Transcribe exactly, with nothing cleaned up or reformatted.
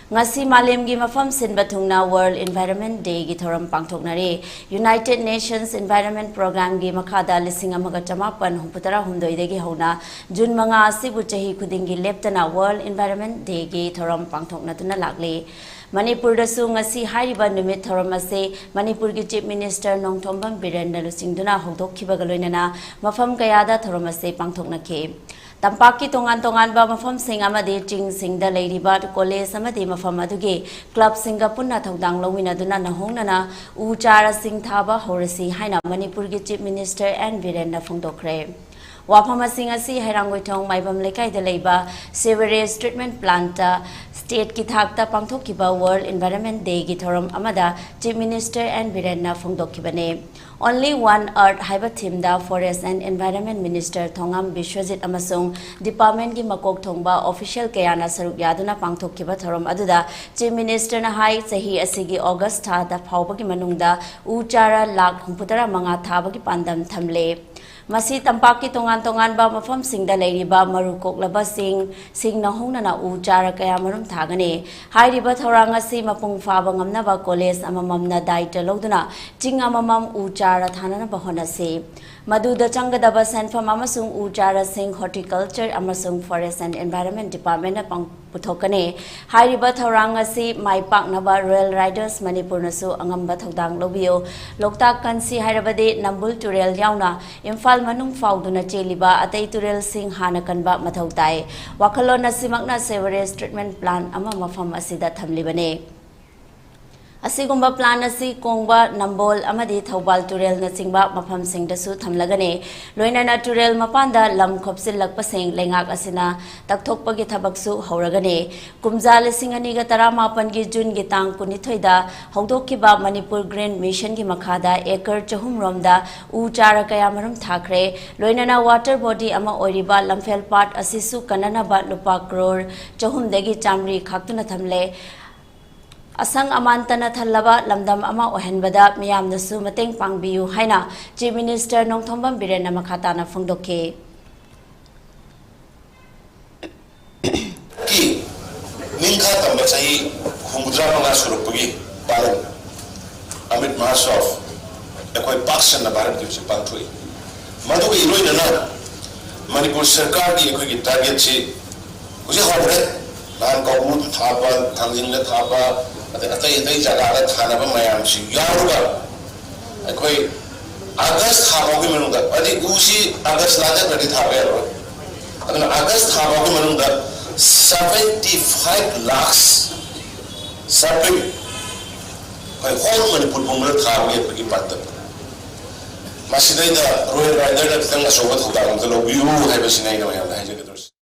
ꯉꯁꯤ ꯃꯥꯂꯦꯝꯒꯤ ꯃꯐꯝ ꯁꯤꯟꯕ ꯊꯨꯡꯅ World Environment Day ꯒꯤ ꯊꯧꯔꯝ ꯄꯥꯡꯊꯣꯛꯅꯔꯤ꯫ United Nations Environment Program ꯒꯤ ꯃꯈꯥꯗ ꯂꯤꯁꯤꯡ ꯑꯃꯒ ꯆꯃꯥꯄꯟ ꯍꯨꯝꯐꯨꯇꯔꯥ ꯍꯨꯝꯗꯣꯏꯗꯒꯤ ꯍꯧꯅ ꯖꯨꯟ ꯃꯉꯥ ꯑꯁꯤꯕꯨ ꯆꯍꯤ ꯈꯨꯗꯤꯡꯒꯤ ꯂꯦꯞꯇꯅ World Environment Day ꯒꯤ ꯊꯧꯔꯝ ꯄꯥꯡꯊꯣꯛꯅꯗꯨꯅ ꯂꯥꯛꯂꯤ꯫ ꯃꯅꯤꯄꯨꯔꯗꯁꯨ ꯉꯁꯤ ꯍꯥꯏꯔꯤꯕ ꯅꯨꯃꯤꯠ ꯊꯧꯔꯝ ꯑꯁꯤ ꯃꯅꯤꯄꯨꯔꯒꯤ Chief Minister ꯅꯣꯡꯊꯣꯝꯕꯝ ꯕꯤꯔꯦꯟꯅ ꯂꯨꯆꯤꯡꯗꯨꯅ ꯍꯧꯗꯣꯛꯈꯤꯕꯒ ꯂꯣꯏꯅꯅ ꯃꯐꯝ ꯀꯌꯥꯗ ꯊꯧꯔꯝ ꯑꯁꯤ ꯄꯥꯡꯊꯣꯛꯅꯈꯤ꯫ ꯇꯝꯄꯥꯛꯀꯤ ꯇꯣꯉꯥꯟ ꯇꯣꯉꯥꯟꯕ ꯃꯐꯝꯁꯤꯡ ꯑꯃꯗꯤ ꯆꯤꯡꯁꯤꯡꯗ ꯂꯩꯔꯤꯕ ꯀꯣꯂꯦꯖ ꯑꯃꯗꯤ ꯃꯐꯝ ꯑꯗꯨꯒꯤ ꯀ꯭ꯂꯕꯁꯤꯡꯒ ꯄꯨꯟꯅ ꯊꯧꯗꯥꯡ ꯂꯧꯃꯤꯟꯅꯗꯨꯅ ꯅꯧꯍꯧꯅꯅ ꯎ ꯆꯥꯔꯁꯤꯡ ꯊꯥꯕ ꯍꯧꯔꯁꯤ ꯍꯥꯏꯅ ꯃꯅꯤꯄꯨꯔꯒꯤ Chief Minister ꯑꯦꯟ ꯕꯤꯔꯦꯟꯅ ꯐꯣꯡꯗꯣꯛꯈ꯭ꯔꯦ꯫ ꯋꯥꯐꯝ ꯑꯁꯤ ꯉꯁꯤ ꯍꯩꯔꯥꯡꯒꯣꯏꯊꯣꯡ ꯃꯥꯏꯕꯝ ꯂꯩꯀꯥꯏꯗ ꯂꯩꯕ sewerage treatment plant ꯇ state ꯀꯤ ꯊꯥꯛꯇ ꯄꯥꯡꯊꯣꯛꯈꯤꯕ World Environment Day ꯒꯤ ꯊꯧꯔꯝ ꯑꯃꯗ Chief Minister ꯑꯦꯟ ꯕꯤꯔꯦꯟꯅ ꯐꯣꯡꯗꯣꯛꯈꯤꯕꯅꯤ꯫ Only One Earth ꯍꯥꯏꯕ theme ꯗ Forest and Environment Minister Thongam Biswajit ꯑꯃꯁꯨꯡ department ꯀꯤ ꯃꯀꯣꯛ ꯊꯣꯡꯕ official ꯀꯌꯥꯅ ꯁꯔꯨꯛ ꯌꯥꯗꯨꯅ ꯄꯥꯡꯊꯣꯛꯈꯤꯕ ꯊꯧꯔꯝ ꯑꯗꯨꯗ Chief Minister ꯅ ꯍꯥꯏ, ꯆꯍꯤ ꯑꯁꯤꯒꯤ August ꯊꯥꯗ ꯐꯥꯎꯕꯒꯤ ꯃꯅꯨꯡꯗ ꯎ ꯆꯥꯔ ꯂꯥꯈ ꯍꯨꯝꯐꯨꯇꯔꯥ ꯃꯉꯥ ꯊꯥꯕꯒꯤ ꯄꯥꯟꯗꯝ ꯊꯝꯂꯦ꯫ ꯃꯁꯤ ꯇꯝꯄꯥꯛꯀꯤ ꯇꯣꯉꯥꯟ ꯇꯣꯉꯥꯟꯕ ꯃꯐꯝꯁꯤꯡꯗ ꯂꯩꯔꯤꯕ ꯃꯔꯨ ꯀꯣꯛꯂꯕꯁꯤꯡ ꯁꯤꯡꯅ ꯍꯧꯅꯅ ꯎ ꯆꯥꯔ ꯀꯌꯥ ꯃꯔꯨꯝ ꯊꯥꯒꯅꯤ꯫ ꯍꯥꯏꯔꯤꯕ ꯊꯧꯔꯥꯡ ꯑꯁꯤ ꯃꯄꯨꯡ ꯐꯥꯕ ꯉꯝꯅꯕ ꯀꯣꯂꯦꯖ ꯑꯃꯃꯝꯅ ꯗꯥꯏꯇ ꯂꯧꯗꯨꯅ ꯆꯤꯡ ꯑꯃꯃꯝ ꯎ ꯆꯥꯔ ꯊꯥꯅꯅꯕ ꯍꯣꯠꯅꯁꯤ꯫ ꯃꯗꯨꯗ ꯆꯪꯒꯗꯕ ꯁꯦꯟꯐꯝ ꯑꯃꯁꯨꯡ ꯎ ꯆꯥꯔꯁꯤꯡ Horticulture ꯑꯃꯁꯨꯡ Forest and Environment Department ꯅ ꯄꯥꯡ-, ꯄꯨꯊꯣꯛꯀꯅꯤ꯫ ꯍꯥꯏꯔꯤꯕ ꯊꯧꯔꯥꯡ ꯑꯁꯤ ꯃꯥꯏ ꯄꯥꯛꯅꯕ Royal Riders ꯃꯅꯤꯄꯨꯔꯅꯁꯨ ꯑꯉꯝꯕ ꯊꯧꯗꯥꯡ ꯂꯧꯕꯤꯌꯨ꯫ ꯂꯣꯛꯇꯥꯛ ꯀꯟꯁꯤ ꯍꯥꯏꯔꯕꯗꯤ ꯅꯝꯕꯨꯜ ꯇꯨꯔꯦꯜ ꯌꯥꯎꯅ ꯏꯝꯐꯥꯜ ꯃꯅꯨꯡ ꯐꯥꯎꯗꯨꯅ ꯆꯦꯜꯂꯤꯕ ꯑꯇꯩ ꯇꯨꯔꯦꯜꯁꯤꯡ ꯍꯥꯟꯅ ꯀꯟꯕ ꯃꯊꯧ ꯇꯥꯏ꯫ ꯋꯥꯈꯜꯂꯣꯟ ꯑꯁꯤꯃꯛꯅ sewerage treatment plant ꯑꯃ ꯃꯐꯝ ꯑꯁꯤꯗ ꯊꯝꯂꯤꯕꯅꯤ꯫ ꯑꯁꯤꯒꯨꯝꯕ plant ꯑꯁꯤ ꯀꯣꯡꯕ, ꯅꯝꯕꯣꯜ ꯑꯃꯗꯤ ꯊꯧꯕꯥꯜ ꯇꯨꯔꯦꯜꯅꯆꯤꯡꯕ ꯃꯐꯝꯁꯤꯡꯗꯁꯨ ꯊꯝꯂꯒꯅꯤ꯫ ꯂꯣꯏꯅꯅ ꯇꯨꯔꯦꯜ ꯃꯄꯥꯟꯗ ꯂꯝ ꯈꯣꯞꯆꯤꯜꯂꯛꯄꯁꯤꯡ ꯂꯩꯉꯥꯛ ꯑꯁꯤꯅ ꯇꯛꯊꯣꯛꯄꯒꯤ ꯊꯕꯛꯁꯨ ꯍꯧꯔꯒꯅꯤ꯫ ꯀꯨꯝꯖꯥ ꯂꯤꯁꯤꯡ ꯑꯅꯤꯒ ꯇꯔꯥꯃꯥꯄꯟꯒꯤ ꯖꯨꯟꯒꯤ ꯇꯥꯡ ꯀꯨꯟꯅꯤꯊꯣꯏꯗ ꯍꯧꯗꯣꯛꯈꯤꯕ ꯃꯅꯤꯄꯨꯔ Green Mission ꯒꯤ ꯃꯈꯥꯗ acre ꯆꯍꯨꯝ ꯔꯣꯝꯗ ꯎ ꯆꯥꯔ ꯀꯌꯥ ꯃꯔꯨꯝ ꯊꯥꯈ꯭ꯔꯦ꯫ ꯂꯣꯏꯅꯅ water body ꯑꯃ ꯑꯣꯏꯔꯤꯕ ꯂꯝꯐꯦꯜ ꯄꯥꯠ ꯑꯁꯤꯁꯨ ꯀꯟꯅꯅꯕ ꯂꯨꯄꯥ ꯀ꯭ꯔꯣꯔ ꯆꯍꯨꯝꯗꯒꯤ ꯆꯥꯃꯔꯤ ꯈꯥꯛꯇꯨꯅ ꯊꯝꯂꯦ꯫ ꯑꯁꯪ ꯑꯃꯥꯟꯇꯅ ꯊꯜꯂꯕ ꯂꯝꯗꯝ ꯑꯃ ꯑꯣꯏꯍꯟꯕꯗ ꯃꯤꯌꯥꯝꯅꯁꯨ ꯃꯇꯦꯡ ꯄꯥꯡꯕꯤꯌꯨ ꯍꯥꯏꯅ Chief Minister ꯅꯣꯡꯊꯣꯝꯕꯝ ꯕꯤꯔꯦꯟꯅ ꯃꯈꯥ ꯇꯥꯅ ꯐꯣꯡꯗꯣꯛꯈꯤ꯫ ꯀꯤ ꯃꯤ ꯅꯤꯡꯈꯥ ꯇꯝꯕ ꯆꯍꯤ ꯍꯨꯝꯐꯨꯇꯔꯥ ꯃꯉꯥ ꯁꯨꯔꯛꯄꯒꯤ ꯄꯥꯂꯟ ꯑꯃ꯭ꯔꯤꯠ ꯃꯍꯣꯠꯁꯕ ꯑꯩꯈꯣꯏ ꯄꯥꯛ ꯁꯟꯅ ꯚꯥꯔꯠꯀꯤ ꯑꯣꯏꯅ ꯄꯥꯡꯊꯣꯛꯏ꯫ ꯃꯗꯨꯒ ꯏꯔꯣꯏꯅꯅ ꯃꯅꯤꯄꯨꯔ ꯁꯔꯀꯥꯔꯒꯤ ꯑꯩꯈꯣꯏꯒꯤ ꯇꯥꯔꯒꯦꯠꯁꯤ ꯍꯧꯖꯤꯛ ꯍꯧꯔꯦ꯫ ꯅꯍꯥꯟ ꯀꯧꯕ꯭ꯔꯨ ꯊꯥꯕ, ꯊꯥꯡꯖꯤꯡꯗ ꯊꯥꯕ, ꯑꯗꯩ ꯑꯇꯩ ꯑꯇꯩ ꯖꯒꯥꯗ ꯊꯥꯅꯕ ꯃꯌꯥꯝꯁꯤ ꯌꯥꯎꯔꯒ ꯑꯩꯈꯣꯏ ꯑꯥꯒꯁ ꯊꯥ ꯐꯥꯎꯒꯤ ꯃꯅꯨꯡꯗ, ꯍꯥꯏꯗꯤ ꯎꯁꯤ ꯑꯥꯒꯁ ꯂꯥꯟꯖꯠꯇ꯭ꯔꯗꯤ ꯊꯥꯕ ꯌꯥꯔꯣꯏ꯫ ꯑꯗꯨꯅ ꯑꯥꯒꯁ ꯊꯥ ꯐꯥꯎꯒꯤ ꯃꯅꯨꯡꯗ seventy five lakhs sapling ꯑꯩꯈꯣꯏ whole ꯃꯅꯤꯄꯨꯔ ꯄꯨꯝꯕꯗ ꯊꯥꯕꯒꯤ ꯑꯩꯈꯣꯏꯒꯤ ꯄꯥꯟꯗꯝ꯫ ꯃꯁꯤꯗꯩꯗ ꯔꯣꯌꯦꯜ ꯔꯥꯏꯗꯔꯅ ꯈꯤꯇꯪ ꯑꯆꯧꯕ ꯊꯧꯗꯥꯡ ꯑꯝꯇ ꯂꯧꯕꯤꯌꯨ ꯍꯥꯏꯕꯁꯤꯅ ꯑꯩꯅ ꯃꯌꯥꯝꯗ ꯍꯥꯏꯖꯒꯗꯧꯔꯤꯁꯤ꯫